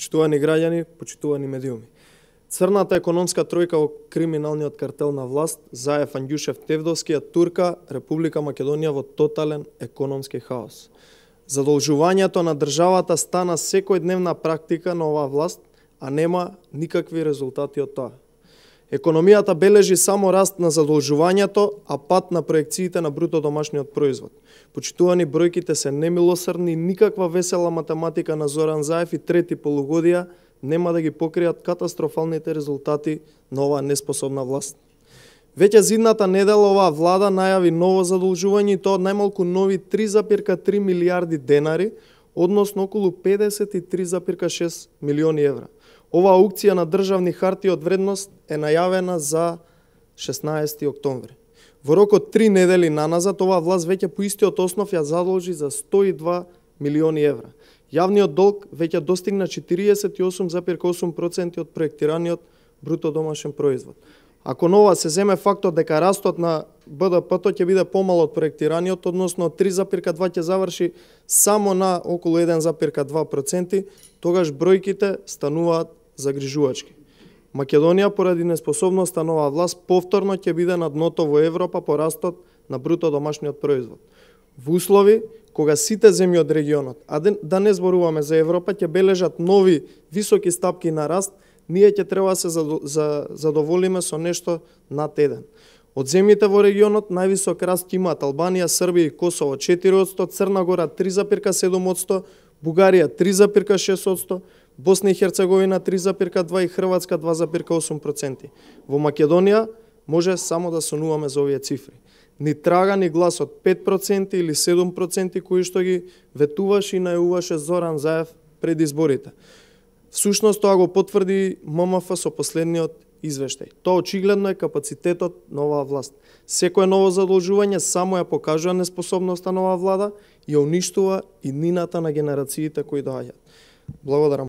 Почитувани граѓани, почитувани медиуми. Црната економска тројка во криминалниот картел на власт, Заев, Андјушев, Тевдовски, турка Република Македонија во тотален економски хаос. Задолжувањето на државата стана секојдневна практика на оваа власт, а нема никакви резултати од тоа. Економијата бележи само раст на задолжувањето, а пат на проекциите на бруто домашниот производ. Почитувани, бројките се немилосрдни, никаква весела математика на Зоран Заев и трети полугодија нема да ги покријат катастрофалните резултати на оваа неспособна власт. Веќе зидната недела оваа влада најави ново задолжување и тоа од најмалку нови 3,3 милиарди денари, односно околу 53,6 милиони евра. Оваа аукција на државни харти од вредност е најавена за 16 октомври. Во рок од 3 недели наназад оваа власт веќе по истиот основ ја задолжи за 102 милиони евра. Јавниот долг веќе достигна 48,8% од проектираниот бруто домашен производ. Ако на ова се земе фактот дека растот на БДП-то ќе биде помал од проектираниот, односно 3,2 ќе заврши само на околу 1,2%, тогаш бројките стануваат загрижувачки. Македонија, поради неспособноста на оваа власт, повторно ќе биде на дното во Европа по растот на бруто домашниот производ. Во услови кога сите земји од регионот, а да не зборуваме за Европа, ќе бележат нови високи стапки на раст, ние ќе треба да се задоволиме со нешто над 1. Од земјите во регионот највисок раст имаат Албанија, Србија и Косово 4%, Црна Гора 3,7%, Бугарија 3,6%, Босна и Херцеговина 3,2% и Хрватска 2,8%. Во Македонија може само да сонуваме за овие цифри. Ни трага, ни глас од 5% или 7% кои што ги ветуваше и најавуваше Зоран Заев пред изборите. Всушност тоа го потврди ММФ со последниот извештај. Тоа очигледно е капацитетот на оваа власт. Секое ново задолжување само ја покажува неспособноста на оваа влада и ја уништува иднината на генерациите кои доаѓаат. Благодарам.